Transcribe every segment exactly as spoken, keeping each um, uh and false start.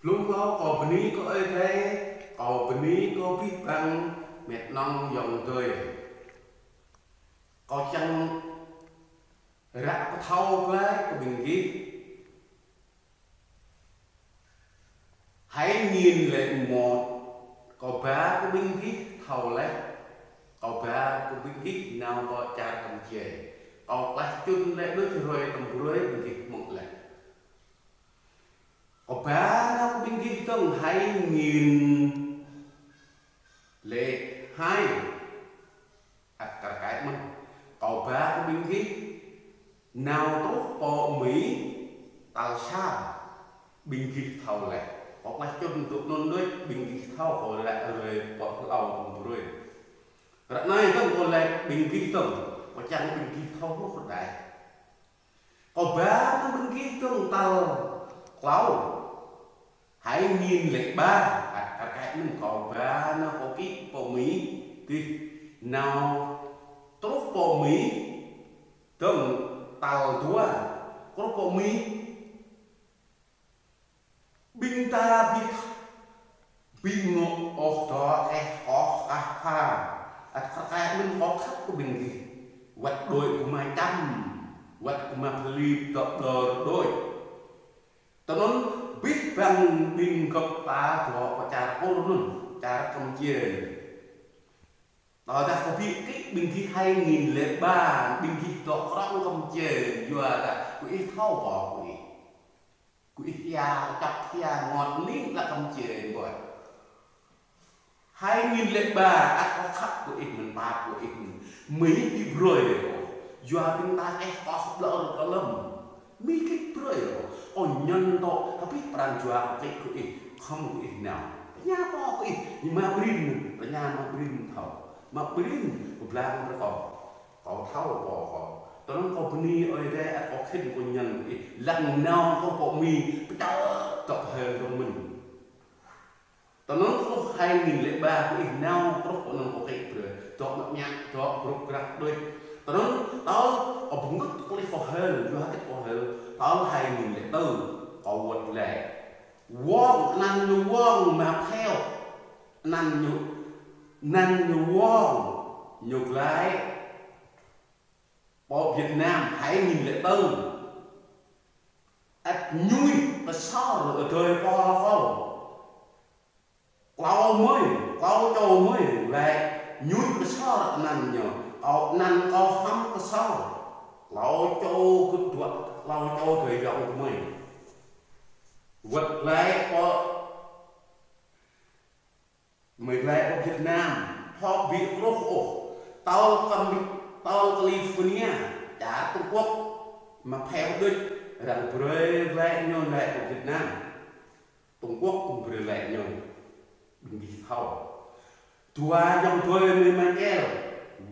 Blung hlâo kâo bơni kơ Ơi Adai, kâo bơni kơ abih bang met nong ayŏng adơi. Kâo čang ră pơthâo glaĭ kơ ƀing gih. Hai nghìn lẻ một, kâo ba kơ ƀing gih thâo laih. Kâo ba kơ ƀing gih nao pơ čar Campuchia. Kâo klah čun laih đôč hrơi tơm brơi ƀing gih mơ̆ng laih. Kâo ba nao kơ ƀing gih tơng hai nghìn lẻ hai. Ăt kar kaĭ mơ̆n. Kâo ba kơ ƀing gih nao truh pơ Mi tal sa. Ƀing gih thâo laih. Kâo klah čun tŭ anŭn đôč, ƀing gih thâo kâo ră hrơi pơ hlâo tơm brơi. Ră anai tơng kâo laĭ ƀing gih tơng, kâo čang ƀing gih thâo hluh rơđah. Kâo ba nao ƀing gih tơng tal klâo. Hai nghìn lẻ ba, ăt kar kaĭ mơ̆n kâo ba nao kâo kĭ pơ Mi, gih nao truh pơ Mi, tơng tal dua, truh pơ Mi. Ƀing ta ƀu, ƀu ngŏ ôh dŏ keh koh kah pha. Ăt kar kaĭ mơ̆n kâo khăp kơ ƀing gih. Wăt đuaĭ kơ Ama Čăm, wăt kơ Ama Philip dŏ ƀlŏr đuaĭ. Tơ anŭn abih bang ƀing gơ̆p ta dŏ pơ čar Kur anŭn, čar Campuchia. Tơdah kâo ƀu kĭ ƀing gih hai nghìn lẻ ba, ƀing gih dŏ krŏng Campuchia, yua dah kơ ih thâo pô kơ ih. Kơ ih hia, čăp hia, ngot ling lă Campuchia ƀơi. Hai nghìn lẻ ba, ăt kâo khăp kơ ih mơ̆n, pap kơ ih mơ̆n. Mi ƀu brơi ôh. Yua ƀing ta keh koh ƀlŏr kơ lơ̆m. Mi ƀu brơi ôh. Ơ ñăn tŏ, abih pran jua kơ kĭ kơ ih, khŏm kơ ih nao. Tơña pô kơ ih, ñu Ama Brin, tơña Ama Brin thâo. Ama Brin, kơ blang brơi kâo. Kâo thâo pô kâo. Tơ anŭn kâo bơni Ơi Adai, ăt kâo khĭn kơ ñăn kơ ih. Lăng nao kâo pơ Mi, pơčah tŏ hơi rơmĭn. Tơ anŭn truh hai nghìn lẻ ba kơ ih nao truh kơ anŭn kâo kĭ brơi. Dŏ mă mă, dŏ brŭk brăk đuaĭ. Tơ anŭn tơl kâo bơngơ̆t kơ lih kâo hơl, yua hơget kâo hơl. Tơl hai nghìn lẻ tư kâo wơ̆t glaĭ. Wong, anăn ñu Wong Ama Pheo. Anăn ñu, anăn ñu Wong, ñu glaĭ pơ Việt Nam hai nghìn lẻ tư. Ăt ñui kơsor adơi pô kâo. Klâo mơi, klâo čô mơi, lĕ ñui kơsor anăn ñu. Kâo anăn kâo hăm kơsor. Klâo čô kơ dua, klâo čô adơi ayŏng mơi. Wơ̆t glaĭ pơ Mơi glaĭ pơ Việt Nam, hŏk ƀu truh ôh. Tơl Cam-, tơl California, čar Trung Quốc, Ama Pheo đôč, arăng brơi glaĭ ñu glaĭ pơ Việt Nam. Trung Quốc kơ brơi glaĭ ñu. Ƀing gih thâo. Dua ayŏng adơi mơi Michael,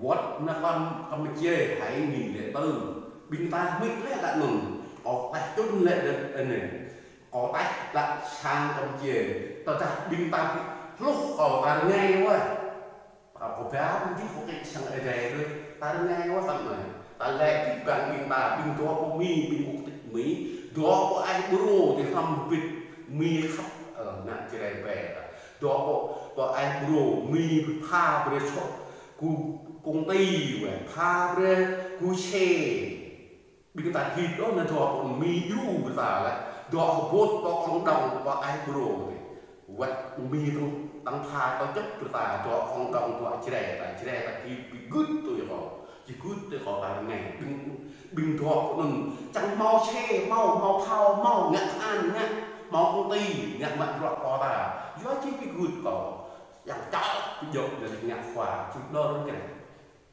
wơ̆t nao Cam-, Campuchia hai nghìn lẻ tư. Ƀing ta hmư̆ lĕ đah anŭn, kâo taih čun lĕ đah anai. Kâo taih lăp sang Campuchia, tơdah ƀing ta ƀu hluh kâo ta rơngai wơ̆t. Kâo ba ƀing gih kâo kĭ sang Ơi Adai đôč, ta rơngai wơ̆t tơl anai. Ta lĕ ƀing ƀing ta, ƀing dŏ pơ Mi, ƀing quốc tịch Mi, dŏ pơ Ái Brô, tơ hrŏm bit Mi khăp, ơ, ngă Jrai pĕ. Dŏ pơ, pơ Ái Brô, Mi pha brơi čô, kơ công ty wơ̆t, pha brơi kơ xe. Ƀing ta git đôč anai dŏ pơ Mi djru ƀing ta lĕ. Dŏ hơbôt pơ cộng đồng pơ Ái Brô tơ. Wơ̆t Mi tơl tăng pha tơl čŏk ƀing ta dŏ cộng đồng dŏ Jrai ta, Jrai ta git ƀu gưt tui kâo. Či gưt tui kâo ta rơngai. Ƀing, ƀing dŏ pơ anŭn čang hmâo xe, hmâo, hmâo phao, hmâo ngă an, ngă, hmâo công ty, ngă mă bruă pô ta. Yua či ƀu gưt kâo. Yang čar ƀu djơ̆ đah ngă khua, či đor rơngai.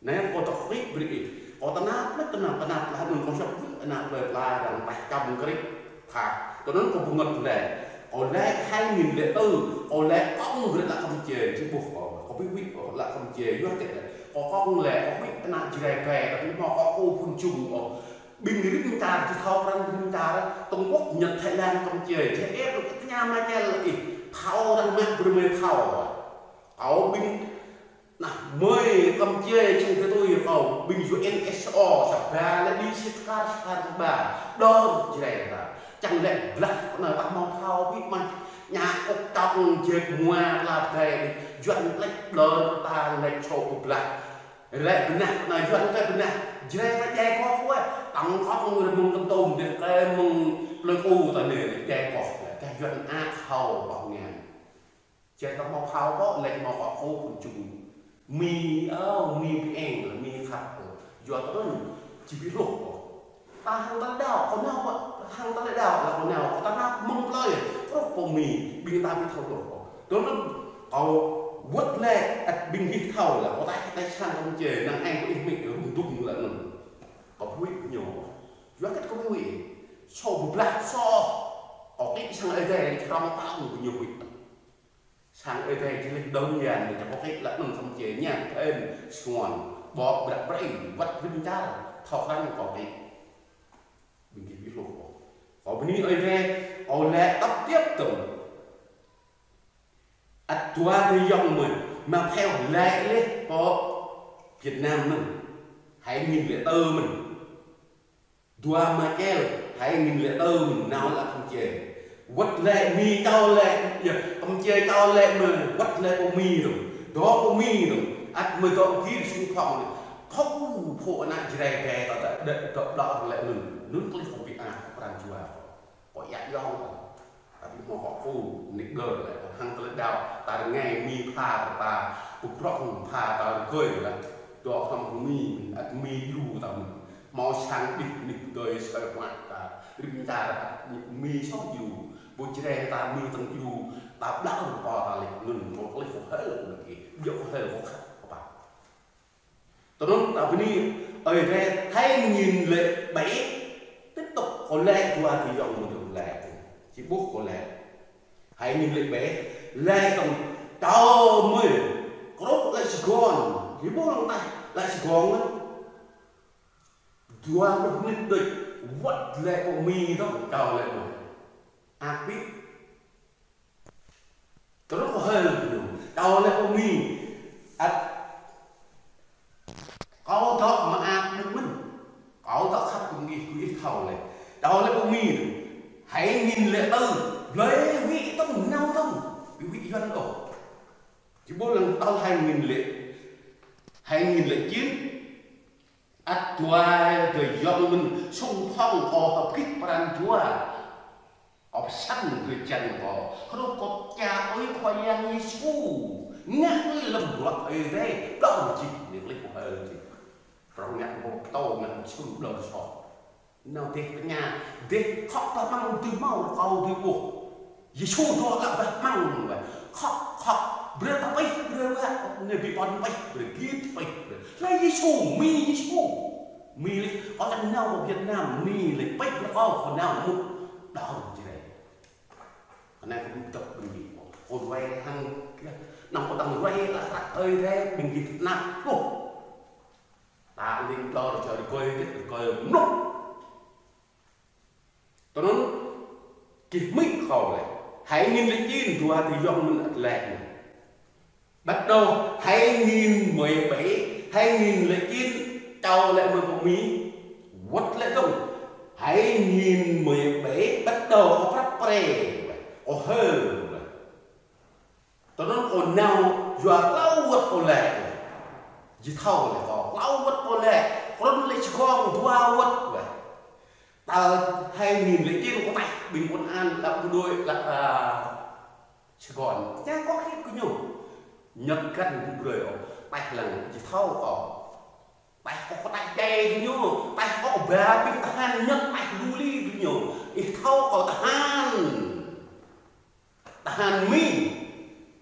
Anai kâo tŏk kĭ brơi ih. Kâo tơnap lĕ, tơnap, tơnap lah anŭn kâo sŏk wĭ ană plơi pla arăng taih čăm krĭ. Tha, tơ anŭn kâo bơngơ̆t lĕ. Kâo lĕ hai nghìn lẻ tư, kâo lĕ kông brơi lăp Campuchia, či ƀuh kâo. Kâo ƀu wĭ ôh lăp Campuchia, yua hơget lĕ. Kâo kông lĕ, kâo wĭ ană Jrai pĕ, tapi hmâo kâo kơ phun čung ôh. Ƀing rĭm čar, či thâo pran rĭm čar, Trung Quốc, Nhật, Thái Lan, Campuchia, či ĕp tơña Michael ih. Phao arăng mă brơi mơi phao. Kâo ƀing Nah, mơi Campuchia čang tơtui kâo, ƀing U N S O, sa ba lĕ đi sĭt kar, sa kar ba, đor Jrai ta. Čang lĕ blah, anai ta hmâo phao ƀu mă. Ña ôk tŏng jek mua la dai, Yuan lĕ đơr ta lĕ čô blah. Lĕ bơnah, na Yuan lĕ bơnah. Jrai ta jai koh kue, tŏng koh mơ̆ng rơmơ̆ng kơtôm deh, kơ mơ̆ng plơi ku ta nê, jai koh. Kơ Yuan ăt hao ƀơ̆ng ngăn. Jai ta hmâo phao kơ, lĕ hmâo kơ kơ phun čung. Mi, ơ, mi bi eng, lĕ mi khăp. Yua ta anŭn, či bi hluh kơ. Ta hăng ta lĕ đao, kơ nao, hăng ta lĕ đao, lĕ kơ nao, kơ ta nao mơ̆ng plơi, truh pơ mi, ƀing ta ƀu thâo truh kơ. Tui anŭn, kâo wơ̆t lĕ, ăt ƀing gih thâo lĕ, kâo taih, taih sang kơ mơ̆ng čê, năng ai kơ ih mĭ, rŭng rŭng lĕ anŭn. Kâo huĭ kơ ñu. Yua hơget kâo huĭ. Sô blah sô. Kâo kĭ sang Ơi Adai, čơrông ta kơ ñu huĭ. Sang Ơi Adai či lĕ đơ̆ng yan, ñu čơkŏ kĭ lĕ anŭn kơ mơ̆ng čê ña, hên, suan, ƀô̆, brăk brei, wăt rĭm čar, thâo krăn kâo kĭ. Ƀing gih ƀu hluh kâo. Kâo bơni Ơi Adai, kâo lĕ tŏp tiăp tơ̆ng. Ăt dua tơyŏng mơ̆n, mă pheo lĕ lĕ pơ Việt Nam mơ̆n. Hai nghìn lẻ tư mơ̆n. Dua mă keo, hai nghìn lẻ tư mơ̆n nao lĕ kơ mơ̆ng čê. Wăt lĕ mi čao lĕ, yơh, kơ mơ̆ng čê čao lĕ mơ̆n, wăt lĕ pơ mi dơ̆ng. Dŏ pơ mi dơ̆ng. Ăt mơ̆ dŏ gir sung phong. Khâu phô ană Jrai ƀe ta dŏ, dŏ, dŏ, dŏ lĕ anŭn. Anŭn tơlơi kâo bi ăt pran jua. Kâo yak yong. Tapi hmâo kâo kơ nik đơ lĕ, hăng tơlơi đao, ta rơngai mi pha ta, pơprŏng pha ta rơgơi lĕ, dŏ hăng mi, ăt mi djru ta mơ̆n. Hmâo sang đih nik đơi sơi huă ta, rĭm čar ăt mi soh djru, ƀu Jrai ta mi tơ̆ng djru, ta ƀlŏr pơ ta lĕ, anŭn hmâo tơlơi kâo hơl kơ lĕ, djŏ kâo hơl kâo khăp kơ pă. Tơdơi ta bơni Ơi Adai hai nghìn lẻ bảy, tiếp tục kâo lĕ dua tơyŏng mơ̆n lĕ. Či ƀuh kâo lĕ. Hai nghìn lẻ bảy, lĕ tơ̆ng čao mơi. Kơnuk lĕ Sài Gòn. Či ƀuh lăng tah lĕ Sài Gòn lĕ. Dua pluh mơnit đôč. Wăt lĕ pơ mi tơ̆ng čao lĕ mơi. Ăt ƀu Tơdơi kâo hơl ñu, kâo lĕ pơ mi, ăt kâo dŏ mơak đôč mơ̆n, kâo dŏ khăp kơ ih, kơ ih thâo lĕ. Kâo lĕ pơ mi, hai nghìn lẻ tư, blơi wĭ tơ̆ng nao tơ̆ng, wĭ wĭ Yuan ôh. Či ƀuh lăng tal hai nghìn lẻ, hai nghìn lẻ chín, ăt dua tơyŏng mơ̆n sung phong kâo hơbĭt pran jua. Kâo pơsăn kơ jăn kâo, hrup kâo ča ơi Khua Yang Yêsu, ngă tui lơ̆m bruă Ơi Adai, đơ̆ng jih, nik lĕ kâo hơl jih. Prŏng ngă kâo pơtô ngă sung đơ̆ng soh. Nao dêh tơña, dêh khŏk ta măng tui hmâo kâo tui ƀuh. Yêsu dŏ lăp bah măng wă. Khŏk, khŏk, brơi ta pĕh, brơi wă, nê bi pon pĕh, brơi git pĕh, brơi. Lĕ Yêsu, mi Yêsu. Mi lĕ, kâo čang nao kơ Việt Nam, mi lĕ pĕh brơi kâo, kâo nao mŭt đơ̆ng Jrai. Anai kâo ƀu dŏ ƀing gih. Kâo ruai hăng, nao kâo tơ̆ng ruai lă hră Ơi Adai ƀing gih tơnap pluh. Ta ling đor čar rơgơi dih, rơgơi mluk. Tơnŭn gih mĭn kâo lĕ. Hai nghìn lẻ chín dua tơyŏng mơ̆n ăt lĕ. Bắt đầu hai nghìn mười bảy, hai nghìn lẻ chín čao lĕ mơ̆n pơ mi. Wăt lĕ dơ̆ng. Hai nghìn mười bảy bắt đầu kâo prăp pre. Kâo hơl. Tơnŭn kâo nao yua klâo wơ̆t kâo lĕ. Či thâo lĕ kâo, klâo wơ̆t kâo lĕ. Krŭn lĕ čơgong dua wơ̆t wĕ. Tal hai nghìn lẻ chín kâo taih ƀing công an lăp bộ đội lăp, a, Sài Gòn. Čang kâo khĭt kơ ñu. Nhật găn ƀu brơi ôh. Taih lăng či thâo kâo. Taih kâo, kâo taih djai kơ ñu. Taih kâo ba ƀing tơhan Nhật taih lu li kơ ñu. Ih thâo kâo tơhan. Tơhan Mi,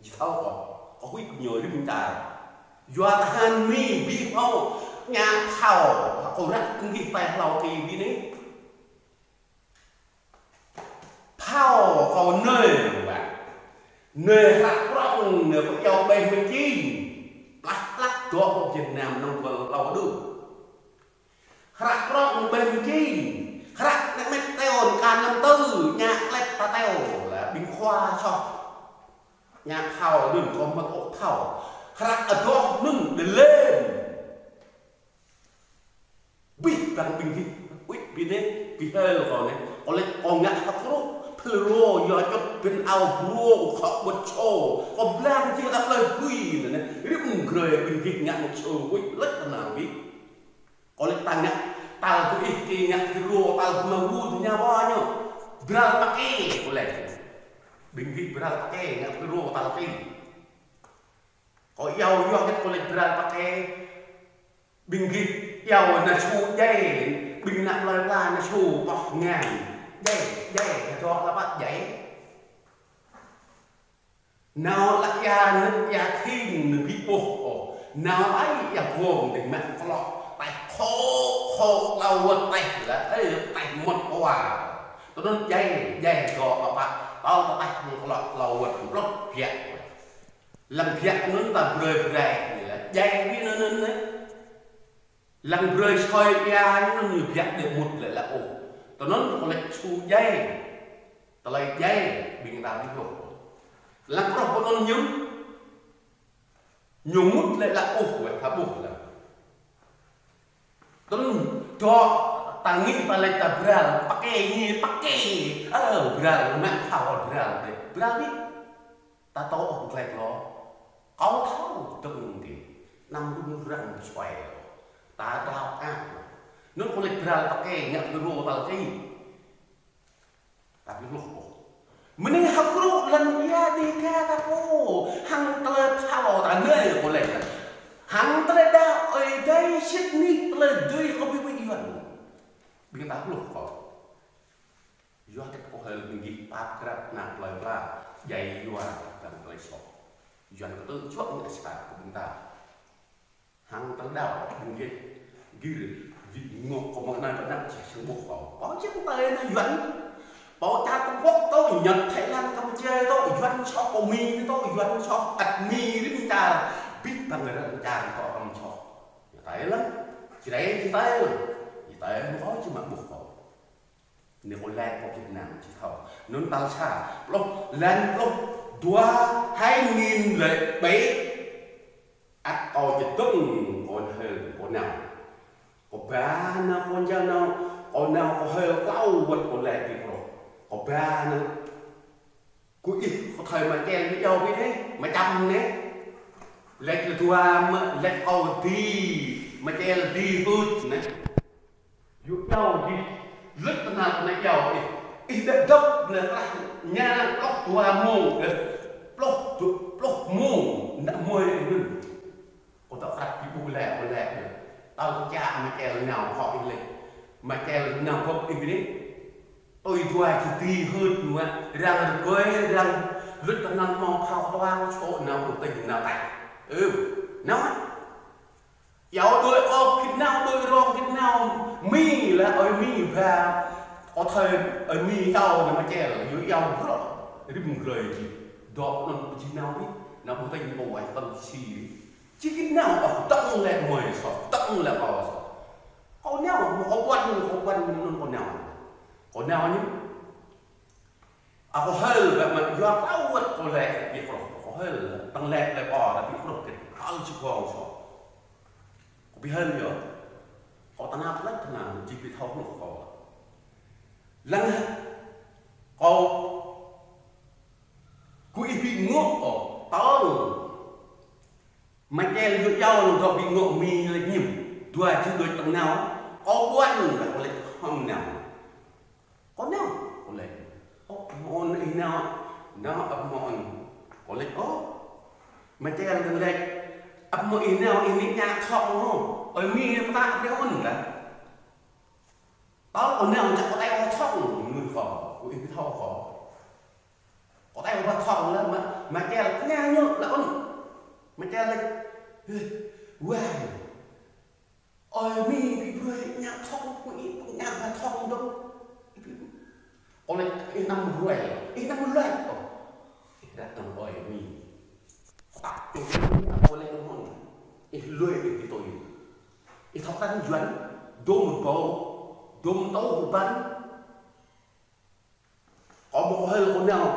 či thâo kâo, kâo huĭ kơ ñu rĭm čar. Yua tơhan Mi ƀu hmâo, ña phao, kâo ră kơ gih pai hlâo ti ƀing anai. Phao kâo nơi wă. Nơi hră prŏng, nơi kâo iâu ƀĕ mơ̆ng čin. Plah plah dŏ pơ Việt Nam nong bơl hlâo đưm. Hră prŏng ƀĕ mơ̆ng čin. Hră nĕ met teo kan năm tư, ñă klĕp ta teo, lĕ ƀing khua soh. Ñă phao anŭn kâo mă ôh thâo. Hră adoh anŭn đơ lĕn. Bih bang ƀing gih, uĭ ƀing anai, bih hơl kâo anai. Kâo lĕ kâo ngă hơkrŭ, Plơi rô yua čŭt ƀing ao brô kơ khŏ ƀuăt čô. Kơ blang jih lăp lơi bui anai. Rĭm grơi ƀing gih ngă mŭk čô wĭt lĕ tơnang ƀĭ. Kơ lĕ ta ngă tal kơ ih ki ngă plơi rô tal kơ ma wun ña wa ñu. Bral pơkê kơ lĕ. Ƀing gih bral pơkê ngă plơi rô tal ki. Kơ iâu yua hơget kơ lĕ bral pơkê. Ƀing gih iâu na su djai, ƀing nă plơi pla na su pŏh ngan. Djai, djai, na dŏ lăp djai. Nao lăp ia nŭk ia khĭn nŭk ƀĭ ƀuh ôh. Nao ai ia gom ding mă klŏk. Taih khŏ, khŏ lau wơ̆t taih lĕ, ê, taih mŭt wa. Tơnŭn djai, djai dŏ pơpă. Tơl taih klŏk lau wơ̆t blŏk biă. Lăng biă anŭn ta brơi brơi, ñu lĕ djai ƀĭ anŭn anŭn lĕ. Lăng brơi soi ia ñu anŭn ñu biă đĕ mŭt lĕ lăp ôh. Tơnŭn kơ lĕ su djai. Tơlơi djai ƀing ta ƀĭ ƀuh. Lăng krŏh pơnŭn ñu. Ñu mŭt lĕ lăp ôh, wơ̆t ta ƀuh lĕ. Tơnŭn dŏ ta ngĭ ta lĕ ta bral, pơkê ngĭ, pơkê. Ơ, bral, mă thâo bral dêh. Bral ƀĭ. Ta tŏ ôh glai glô. Kâo thâo dơ̆ng dih. Năm rŭng răng suai. Ta đao ăt. Anŭn kơ lĕ bral pơkê ngă plơi rô tal ki. Ta ƀĭ ƀuh ôh. Mơnĭng hơkrŭ lăn ia dih ka ta pô. Hăng tơlơi thâo ta nai kơ lĕ. Hăng tơlơi đaŏ ơi dai sĭt nik tơlơi dui kơ ƀĭ ƀĭ Yuan. Ƀing ta ƀuh kơ. Yua hơget kơ hơi ƀing gih pap krăp nă plơi pla, djai yua dăng plơi soh. Yuan kơ tơ̆ čuăk ngă sa kơ ƀing ta. Hăng tơlơi đaŏ ƀing gih, gir, gir ngŏ kơ mơ̆ng anai ƀơi anăp čih sơng ƀuh kâo. Pô čih tơlơi anai Yuan. Pô čar Trung Quốc tŏ, Nhật, Thái Lan, Campuchia tŏ, Yuan soh, pô Mi tŏ, Yuan soh, ăt Mi rĭm čar, ƀĭ băng rĭm čar tŏ răm soh. Ñu tơlơi lăng, či tơlơi, či tơlơi lăng, či tơlơi lăng, kâo či mă ƀuh kâo. Anai kơ lĕ kơ Việt Nam či thâo. Anŭn tal sa, pluh, lăn pluh dua, hai nghìn lẻ bảy. Ăt kâo či dơ̆ng, kâo hơi, kâo nao. Kâo ba nao, kâo jao nao, kâo nao, kâo hơi, kâo wơ̆t kơ lĕ ƀĭ krŏh. Kâo ba nao. Kơ ih, kơ thơi mă čel ñu iâu ƀĭ anai, mă čăm anai. Lĕ kơ dua mă, lĕ kâo di, mă čel di hưt anai. Yua iâu dih, lĕ tơnal kơ anai iâu ih. Ih đĕ dŏp lĕ krah ña pluh dua mông, ơ, pluh du-, pluh mông, nă mơi ih anŭn. Kơ tŏ krah ƀĭ ƀuh lĕ, ƀuh lĕ, ơ. Tơl ča mă čel nao khŏ ih lĕ. Mă čel nao bŏk ih ƀĭ anai. Tui dua či di hưt mă, răng rơgơi, răng lĕ tơnal mông khŏ dua, čô nao ƀuh tơñ nao taih. Ơ, nao. Iâu đôi ôh Việt Nam, đôi rong Việt Nam, Mi lĕ ơi Mi ba, kơ thơi ơi Mi iâu nă mă čel, yua iâu brŏ, rĭm grơi či. Dŏ anŭn či nao ƀĭ, nao ƀuh tơñ ƀuh wai tơ̆ng si. Či gĭt nao ôh, tơ̆ng lĕ mơi soh, tơ̆ng lĕ kâo soh. Kâo nao, kâo ƀuăn, kâo ƀuăn anŭn kâo nao. Kâo nao ñu. Ơ, kâo hơi, ƀă mă yua kâo wơ̆t kâo lĕ ƀĭ krŏh, kâo hơi, tơ̆ng lĕ lĕ pô, ta ƀĭ krŏh kơ, kâo či gong soh. Kâo ƀĭ hơi yơh. Kâo tơnap lĕ tơnap, či ƀĭ thâo hluh kâo. Lăng hă, kâo, kơ ih ƀĭ ngŏ ôh, tơl. Mă čel yua iâu lăng dŏ ƀĭ ngŏ Mi lĕ ñim. Dua či đôi tơ̆ng nao. Kâo ƀuăn lĕ kâo lĕ hŏm nao. Kâo nao, kâo lĕ. Ơ, mơ̆n ih nao, nao ăp mơ̆n. Kâo lĕ, ơ. Mă čel lăng lĕ. Ăp mơ̆n ih nao, ih nik ñă thŏk mơ̆n. Ơi Mi pơtă ƀrih ôn lĕ. Tơl kâo nao čă kâo tơl ƀu thŏk, mơnuih kâo, kơ ih ƀĭ thâo kâo. Kâo tơl ƀu thŏk lĕ, mă, mă čel tơngan ñu lĕ ôn. Mă čel lĕ, ơ, wai. Ơi Mi ƀĭ brơi ñă thŏk, kơ ih ƀu ñă ƀu thŏk dơ̆ng. Kâo lĕ, ih năm ruai, ih năm ruai. Ơ, ih ră tơ̆ng ơi Mi. Kâo tăp čô, kâo lĕ mơ̆n. Ih lui ih ƀĭ tui. Ih thâo krăn Yuan, dôm rơbâo, dôm tâo rơbăn. Kâo ƀu kơ hơi kâo nao,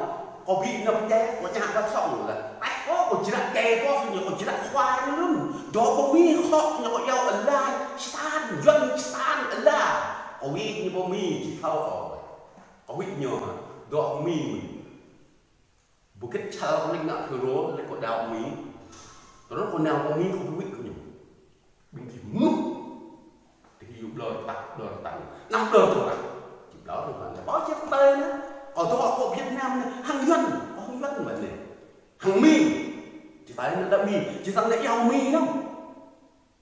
kâo ƀĭ nao pơdjai, kâo ñă ƀă sŏng lĕ. Taih kâo, kâo jrăk djai kâo, ñu kâo jrăk khua ñu lun. Dŏ pơ Mi khŏ, ñu kâo iâu ala, Satan, Yuan Satan ala. Kâo wĭt ñu pơ Mi, či thâo kâo. Kâo wĭt ñu. Dŏ hăng Mi. Ƀu kĭt čal kơ lĕ ngă FULRO, lĕ kơ đaŏ Mi. Tơl kơ nao kơ Mi kơ ƀu wĭt kơ ñu. Ƀing gih mơnuih. Tơ hyu ƀlŏr tah, ƀlŏr tah. Năm ƀlŏr tah. Či ƀlŏr tah. Ƀu či tơl anai. Kơ dŏ kơ Việt Nam anai. Hăng Yuan. Kơ hăng Yuan mơ̆n anai. Hăng Mi. Či tơl anai đaŏ Mi. Či tơl anai iâu Mi anŭn.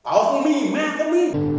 Kơ hăng Mi, mă kơ Mi.